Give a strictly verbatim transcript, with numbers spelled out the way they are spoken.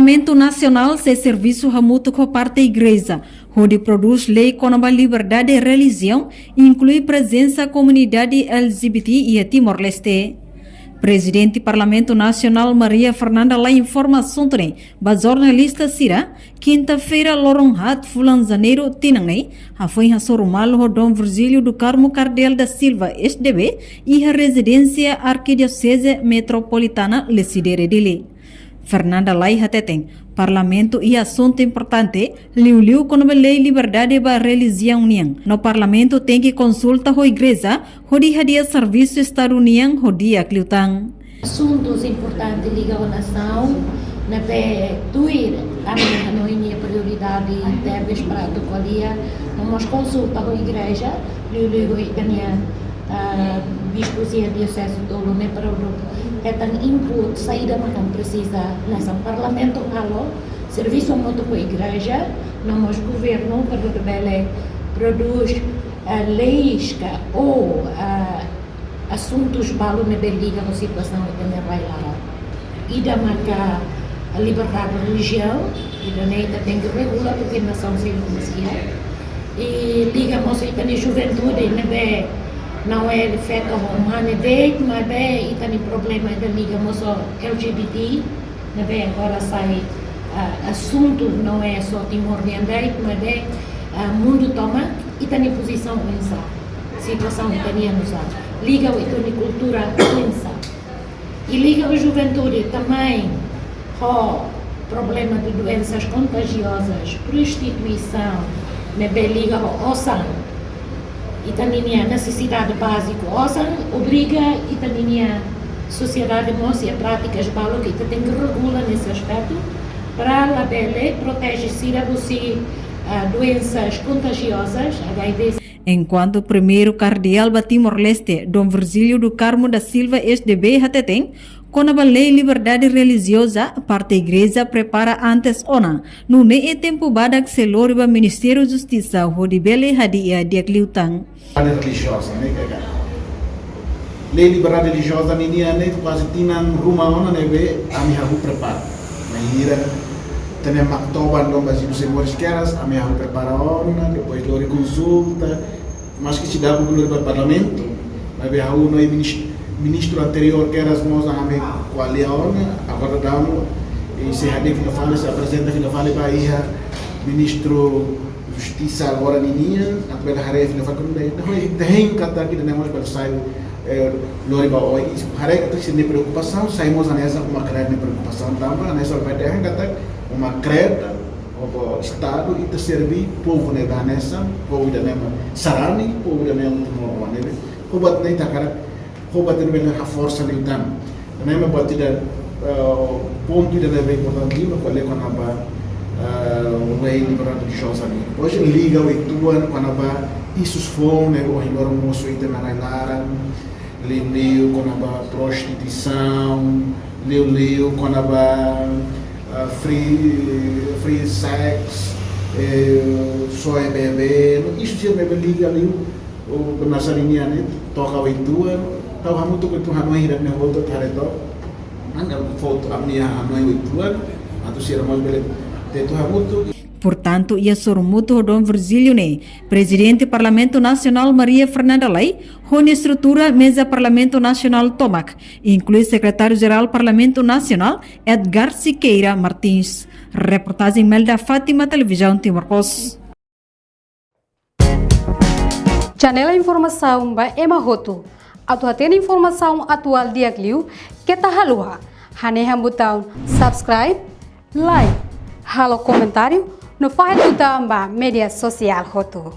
Parlamentu Nasionál sei servisu hamutuk ho parte igreja, hodi prodús lei kona-ba liberdade relijiaun, inklui prezensa komunidade L G B T iha Timor-Leste. Prezidente Parlamentu Nasionál Maria Fernanda Lay informa asuntu ne'e ba jornalista sira, kinta-feira loron haat fulan Janeiru tinan ne'e, hafoin hasoru malu ho Dom Virgílio do Carmo Cardeal da Silva, S D B, iha rezidénsia Arkidioseze Metropolitana Lecidere, Dili. Fernanda Lay hateten, Parlamentu iha asuntu importante, liuliu kona-ba lei liberdade ba relijiaun nian. No Parlamentu tenke konsulta ho igreja, hodi hadi'a servisu Estadu nian ho di'ak liután. Asuntus importante liga ho nasaun, ne'ebé tuir ami-nia prioridade tebes para atu ko'alia, no mós konsulta ho igreja, liuliu ho ita-nia, ah, bispu sira dioseze tolu ne'e para atu hetan input saida mak presiza. Hanesan Parlamentu halo servisu hamutuk ho igreja, no mós governu para atu bele prodús, ah, leis ka ou, ah, asuntus balu ne'ebé liga ho situasaun ita-nia rai-laran. Ida maka liberdade relijiaun, ida-ne'e ita tenke regula, porque nasaun sei la komesia. I liga mós ita-nia juventude, ne'ebé la'ós feto ho mane de'it, maibé ita-nia problema ida liga mós ho L G B T, ne'ebé agora sai, ah, asuntu, la'ós só Timor nian de'it, maibé, ah, mundu tomak, ita-nia pozisaun oinsá, situasaun ita-nian oinsá, liga ho ita-nia kultura oinsá. I liga ho juventude também, ho problema de doenças contagiosas, prostituição, ne'ebé liga ho osan. Ita-nia nesesidade báziku osan, obriga ita-nia sosiedade mós iha prátikas balu ke ita tenke regula nesse aspecto, para labele proteje sira husi, ah, doenças contagiosas, H I V. Enkuantu Primeiru Kardeál ba Timor-Leste, Dom Virgílio do Carmo da Silva, S D B, hateten, kona-ba lei liberdade relijioza, parte igreja prepara antes ona, nune'e tempu badak sei lori ba Ministériu Justisa hodi bele hadi'a di'ak liután. Liberdade relijioza, ne'e ka, ka. Lei liberdade relijioza ninian ne'e kuaze tinan ruma ona ne'ebé ami hahú prepara. Bainhira ita-nia Maktoban Dom Basílio Moris keras, ami hahú prepara ona, depois lori konsulta, maski seidauk lori ba Parlamentu, maibé ha'u no minis-, ministru anteriór keras mós ami ko'alia ona, agora daudaun, i sei hadi'a fila fali, sei aprezenta fila fali ba iha Ministru Justisa agora ninian, atu bele haree fila fali kona-ba ida-ne'e. Ita hein katak ida-ne'e mós bele sai, eh, lori ba oin. Haree katak sira-nia preokupasaun, sai mós hanesan uma kret nia preokupasaun, tanba hanesan bele dehan katak uma kret, ho, ho Estadu, ita serve povu ne'ebé hanesan, povu ida-ne'e mak sarani, povu ida-ne'e mak Timor-Leste. Ho buat ne'e ita hakarak, ho buat ne'e bele haforsa liután. Ne'e mak buat ida, eh, pontu ida ne'ebé importante liu, ko'alia kona-ba, eh, lei liberdade relijioza ne'e. Depois liga uitoan kona-ba isus foun ne'ebé ohin loron mosu iha ita-nia rai-laran, liuliu kona-ba prostituisaun, liuliu kona-ba, eh, free, free sex, eh, soe bebé, no isu sira ne'ebé liga liu, o nasaun nian ne'e, toka uitoan, tau hamutuk uitoan hanoin hirak ne'e hotu tare to. Manda foto ami-nia hanoin uitoan, atu sira mós bele tetu hamutuk. Portantu, iha sorumutu ho Dom Virgílio ne'e, Prezidente Parlamentu Nasionál Maria Fernanda Lay, ho nia estrutura meza Parlamentu Nasionál tomak, inklui Sekretáriu-Jerál Parlamentu Nasionál Edgar Siqueira Martins. Reportajen Melda Fátima, Televizaun Timor Post. Janela informasaun ba ema hotu. Atu hatene informasaun atuál di'ak liu, keta haluha hanehan butaun subscribe, like, halo komentáriu, no fahe tutan ba média sosiál hotu.